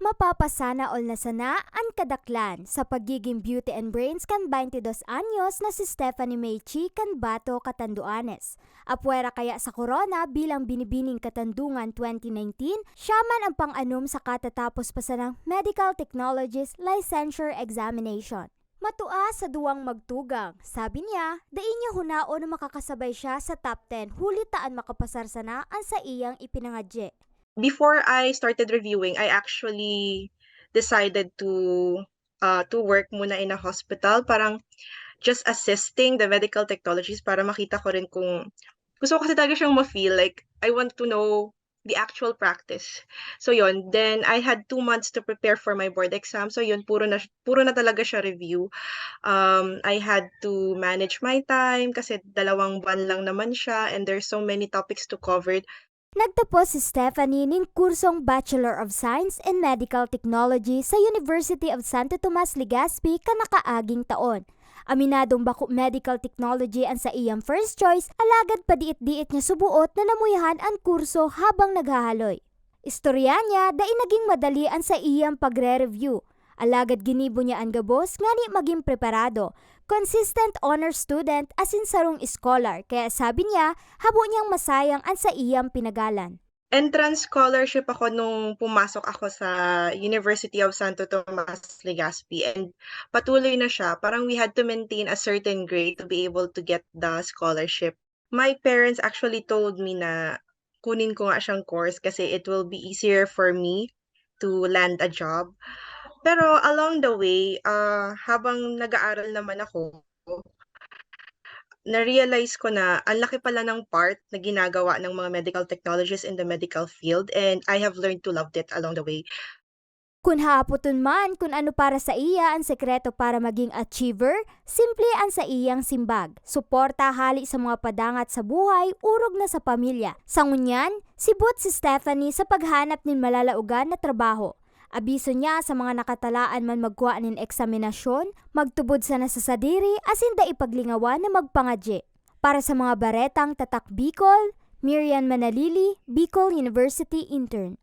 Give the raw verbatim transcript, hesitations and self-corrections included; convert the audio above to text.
Mapapasana all na sana an kadaklan sa pagiging beauty and brains kan twenty dos anyos na si Stephanie May Chi kan Bato, Catanduanes. Apwera kaya sa Corona bilang Binibining Katandungan twenty nineteen, siya man ang pang-anom sa katatapos pa sanang Medical Technologies Licensure Examination. Matua sa duwang magtugang, sabi niya, dai niya hunaon na makakasabay siya sa top ten huli ta an makapasar sana an saiyang ipinangadye. Before I started reviewing, I actually decided to uh, to work muna in a hospital, parang just assisting the medical technologies para makita ko rin kung gusto ko kasi talaga siyang ma-feel, like, I want to know the actual practice. So yun, then I had two months to prepare for my board exam. So yun, puro na puro na talaga siya review. Um, I had to manage my time kasi dalawang buwan lang naman siya and there's so many topics to cover. Nagtapos si Stephanie nin kursong Bachelor of Science in Medical Technology sa University of Santo Tomas, Legazpi kan nakaaging taon. Aminadong bako medical technology an saiyang first choice, alagad padiit-diit niya suboot na namuyahan an kurso habang naghahaloy. Istorya niya, dai naging madali an saiyang pagre-review, alagad ginibo niya an gabos ngani magin preparado, consistent honor student asin sarong scholar, kaya sabi niya, habo niyang masayang an saiyang pinagalan. Entrance scholarship ako nung pumasok ako sa University of Santo Tomas, Legazpi, and patuloy na siya. Parang we had to maintain a certain grade to be able to get the scholarship. My parents actually told me na kunin ko nga siyang course kasi it will be easier for me to land a job. Pero along the way, ah, habang nag-aaral naman ako, na-realize ko na ang laki pala ng part na ginagawa ng mga medical technologists in the medical field, and I have learned to love it along the way. Kun haapoton man kun ano para saiya an sekreto para magin achiever, simple an saiyang simbag. Suporta hale sa mga padangat sa buhay, orog na sa pamilya. Sa ngunyan, sibot si Stephanie sa paghanap nin malalaogan na trabaho. Abiso niya sa mga nakatalaan man magkua nin eksaminasyon, magtubod sana sa sadiri asin dai paglingawan na magpangadye. Para sa mga baretang Tatak Bicol, Miriam Manalili, Bicol University Intern.